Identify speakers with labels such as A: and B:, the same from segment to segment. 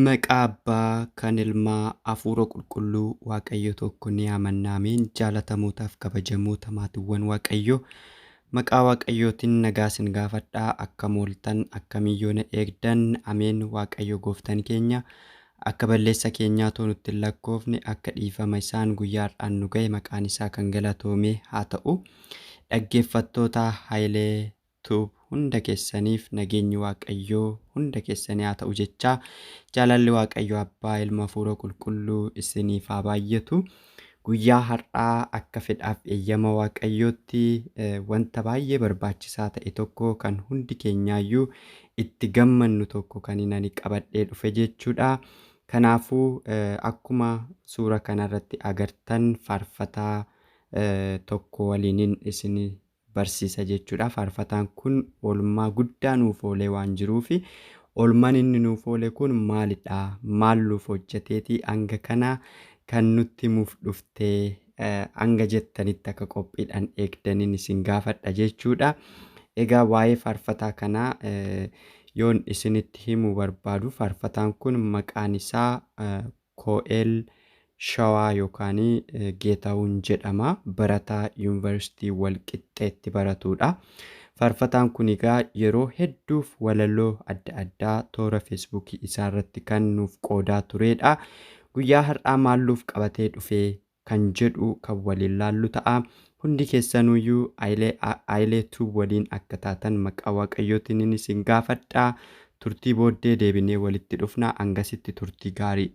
A: Maqaa Abbaa kan Ilmaa Hafuura Qulqulluu Waaqayyo tokko ni amanna. Ameen. Jaalatamootaaf kabajamoota maatiiwwan Waaqayyoo, maqaa Waaqayyootiin nagaa isin gaafadhaa. Akkam ooltan, akkamiin yoona eegdan? Ameen. Waaqayyo gooftaan keenya akka balleessa keenyaa otoo nutti hin lakkoofne, akka dhiifama isaan guyyaa har'aan nu ga'e maqaan isaa kan galatoome haa ta'u. Dhaggeeffattoota Hayilee Tuub hunda keessaniif nageenyi Waaqayyoo hunda keessanii haa ta'u jechaa, jaalalli Waaqayyo Abbaa, Ilma, Hafuura Qulqulluu isiniif haa baay'atu. Guyyaa har'aa akka fedhaaf eeyyama Waaqayyootti wanta baay'ee barbaachisaa ta'e tokko kan hundi keenyaayyuu itti gammannu tokko kan ani qabadhee dhufe jechuudha. Kanaafuu akkuma suura kanarratti agartan faarfataa tokko waliinin isin barsiisa jechuudha. Faarfataan kun oolmaa guddaa nuuf oolee waan jiruufi oolmaan inni nuuf oole kun maalidha? Maal nuuf hojjeteeti hanga kana kan nutti himuuf dhuftee hanga jettanitti akka qophiidhaan eegdaniin isin gaafadha jechuudha. Egaa waa'ee faarfataa kanaa yoon isinitti himuu barbaadu, faarfataan kun maqaan isaa Ko'eel Shawaa yookaan Geetahuun jedhama. Barataa Yuunivarsiitii Walqixxeetti baratudha. Faarfataan kun egaa yeroo hedduuf walaloo adda addaa toora Feesbuukii isaa irratti kan nuuf qoodaa turedha. Guyyaa har'aa maal nuuf qabatee dhufee kan jedhu kan waliin laallu ta'a. Hundi keessanuyyuu Hayilee Tuub waliin akka taatan maqaa Waaqayyootiin isin gaafadha. Turtii booddee deebinee walitti dhufna. Hangasitti turtii gaarii.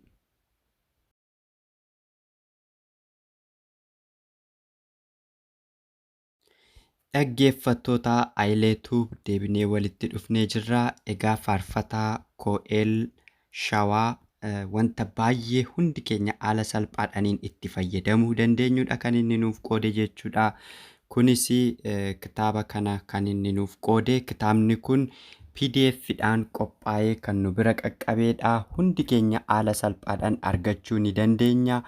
A: Dhaggeeffattoota Hayilee Tuub, deebinee walitti dhufnee jirra. Egaa faarfataa Ko'eel Shawaa wanta baay'ee hundi keenya haala salphaadhaaniin itti fayyadamuu dandeenyudha kan inni nuuf qoode jechuudha. Kunis kitaaba kana kan inni nuuf qoode, kitaabni kun PDFdhaan qophaa'ee kan nu bira qaqqabeedha. Hundi keenya haala salphaadhaan argachuu ni dandeenya.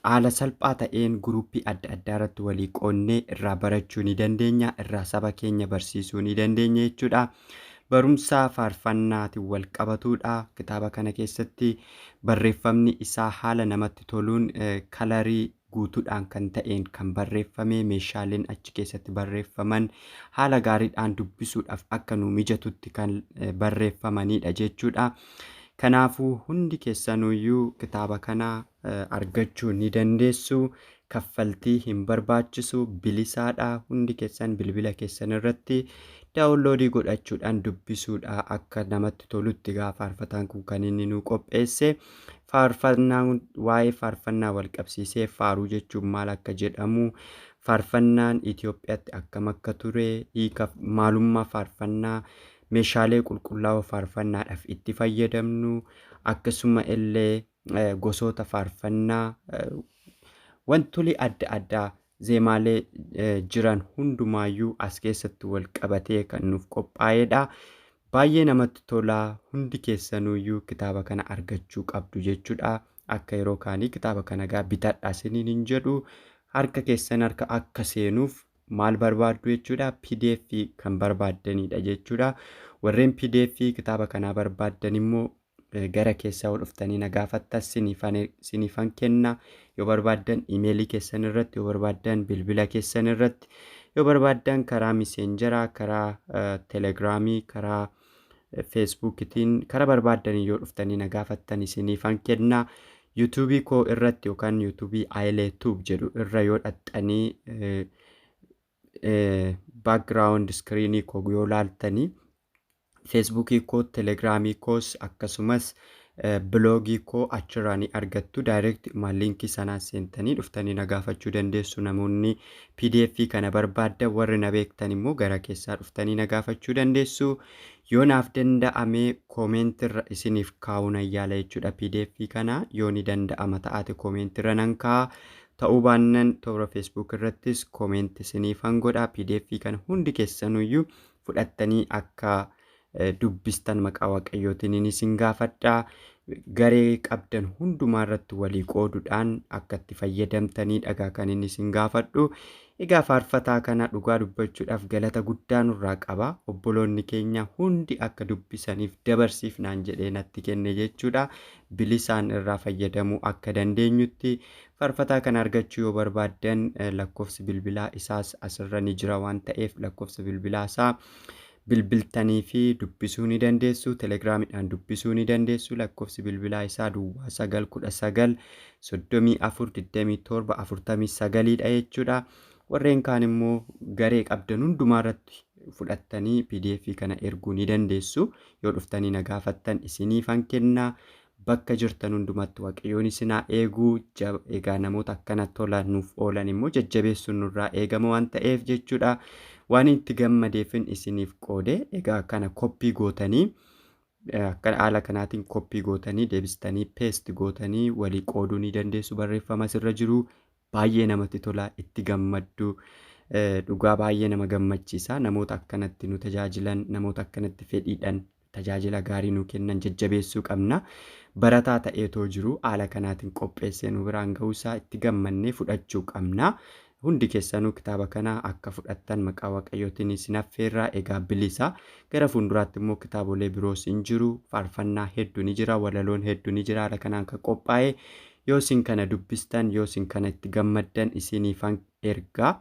A: Haala salphaa ta'een guruppii adda addaa irratti walii qoonnee irraa barachuu ni dandeenya. Irraa saba keenya barsiisuu ni dandeenya jechuudha. Barumsa faarfannaatiin wal qabatudha. Kitaaba kana keessatti barreeffamni isaa haala namatti toluun, kalarii guutuudhaan kan ta'een kan barreeffame, meeshaaleen achi keessatti barreeffaman haala gaariidhaan dubbisuudhaaf akka nu mijatutti kan barreeffamanidha jechuudha. Kanaafuu hundi keessanuyyuu kitaaba kana argachuu ni dandeessu. Kaffaltii hin barbaachisu, bilisaadha. Hundi keessan bilbila keessan irratti daawunloodii godhachuudhaan dubbisuudha akka namatti tolutti gaafa faarfataan kun kan inni nu qopheesse. Faarfannaan waa'ee faarfannaa wal qabsiisee, faaruu jechuun maal akka jedhamu, faarfannaan Itoophiyaatti akkam akka ture, hiika maalummaa faarfannaa, meeshaalee qulqullaa'oo faarfannaadhaaf itti fayyadamnu, akkasuma illee gosoota faarfannaa, wantoonni adda addaa, zeemaalee jiran hundumaayyuu as keessatti wal qabatee kan nuuf qophaa'edha. Baay'ee namatti tola. Hundi keessanuyyuu kitaaba kana argachuu qabdu jechuudha. Akka yeroo kaanii kitaaba kana gaa bitadhaa isiniin hin jedhu. Harka keessan harka akka seenuuf maal barbaaddu jechuudha? PDF kan barbaaddanidha jechuudha. Warreen PDF kitaaba kanaa barbaaddan immoo gara keessaa yoo dhuftanii na gaafattan siniifan kenna. Yoo barbaaddan imeelii keessan irratti, yoo barbaaddan bilbila keessan irratti, yoo barbaaddan karaa miseenjaraa, karaa telegiraamii, karaa feesbuukitiin, karaa barbaaddan yoo dhuftanii na gaafattan isiniifan kenna. Yuutuubii koo irratti yookaan yuutuubii Hayilee Tuub jedhu irra yoo dhaxxanii background iskiriinii koo yoo laaltanii, feesbuukii koo, telegiraamii koos, akkasumas biloogii koo achirraa ni argattu. Direct liinkii sanaa seentanii dhuftanii na gaafachuu dandeessu. Namoonni PDF kana barbaaddan, warri na beektan immoo gara keessaa dhuftanii na gaafachuu dandeessu. Yoo naaf danda'ame koomentirra isiniif kaa'uu nan yaala jechuudha. PDF kana yoo ni danda'ama ta'ate koomentirra nan kaa'a. Ta'uu baannan toora Facebook irrattis koomenti isiniifan godha. PDF kana hundi keessanuyyuu fudhattanii akka dubbistan maqaa Waaqayyootiin isin gaafadha. Garee qabdan hundumaa irratti walii qooduudhaan akka itti fayyadamtanii dhagaa kan inni isin gaafadhu. Egaa faarfataa kana dhugaa dubbachuudhaaf galata guddaa nurraa qaba. Obboloonni keenya hundi akka dubbisaniif dabarsiifnaan jedhee natti kenne jechuudha. Bilisaan irraa fayyadamuu akka dandeenyutti faarfataa kana argachuu yoo barbaaddan lakkoofsi bilbilaa isaas asirra ni jira waan ta'eef lakkoofsa bilbilaa isaa bilbiltanii fi dubbisuu ni dandeessu. Telegiraamiidhaan dubbisuu ni dandeessu. Lakkoofsi bilbilaa isaa duwwaa 9 19 34 27 49 dha jechuudha. Warreen kaan immoo garee qabdan hundumaa irratti fudhattanii PDF kana erguu ni dandeessu. Yoo dhuftanii na gaafattan isiniifan kenna. Bakka jirtan hundumatti Waaqayyoon isin haa eegu. Egaa namoota akkana tola nuuf oolan immoo jajjabeessuun nurraa eegama waan ta'eef jechuudha. Waan itti gammadeefin isiniif qoode. Egaa kana koppii gootanii akka haala kanaatiin koppii gootanii deebistanii peest gootanii walii qooduu ni dandeessu. Barreeffama asirra jiru baay'ee namatti tola, itti gammaddu. Dhugaa baay'ee nama gammachiisa. Namoota akkanatti nu tajaajilan, namoota akkanatti fedhiidhaan tajaajila gaarii nu kennan jajjabeessuu qabna. Barataa ta'eetoo jiru haala kanaatiin qopheessee nu biraan ga'uusaa itti gammannee fudhachuu qabna. Hundi keessanuu kitaaba kana akka fudhattan maqaa Waaqayyootiin isin affeerraa. Egaa bilisa. Gara fuulduraatti immoo kitaabolee biroos hin jiru. Faarfannaa hedduu ni jira. Walaloon hedduu ni jira. Haala kanaan kan qophaa'e. Yoo isin kana dubbistan, yoo isin kana itti gammaddan isiniifan ergaa.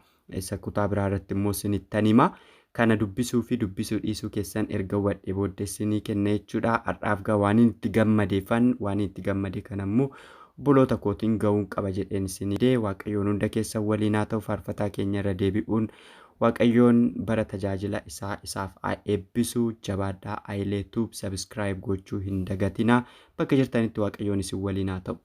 A: Isa kutaa biraa irratti immoo isinittan hima. Kana dubbisuu fi dubbisuu dhiisuu keessan erga hubadhee booddee isinii kenna jechuudha. Har'aaf gaa waan itti gammadeefan, waan itti gammade kana immoo obboloota kootiin ga'uun qaba jedheen isinii dee. Waaqayyoon hunda keessan waliin haa ta'u. Faarfataa keenya irra deebi'uun Waaqayyoon bara tajaajila isaa isaaf haa eebbisu. Jabaadhaa. Ayilee Tube subscribe gochuu hin dagatinaa. Bakka jirtanitti Waaqayyoon isin waliin haa ta'u.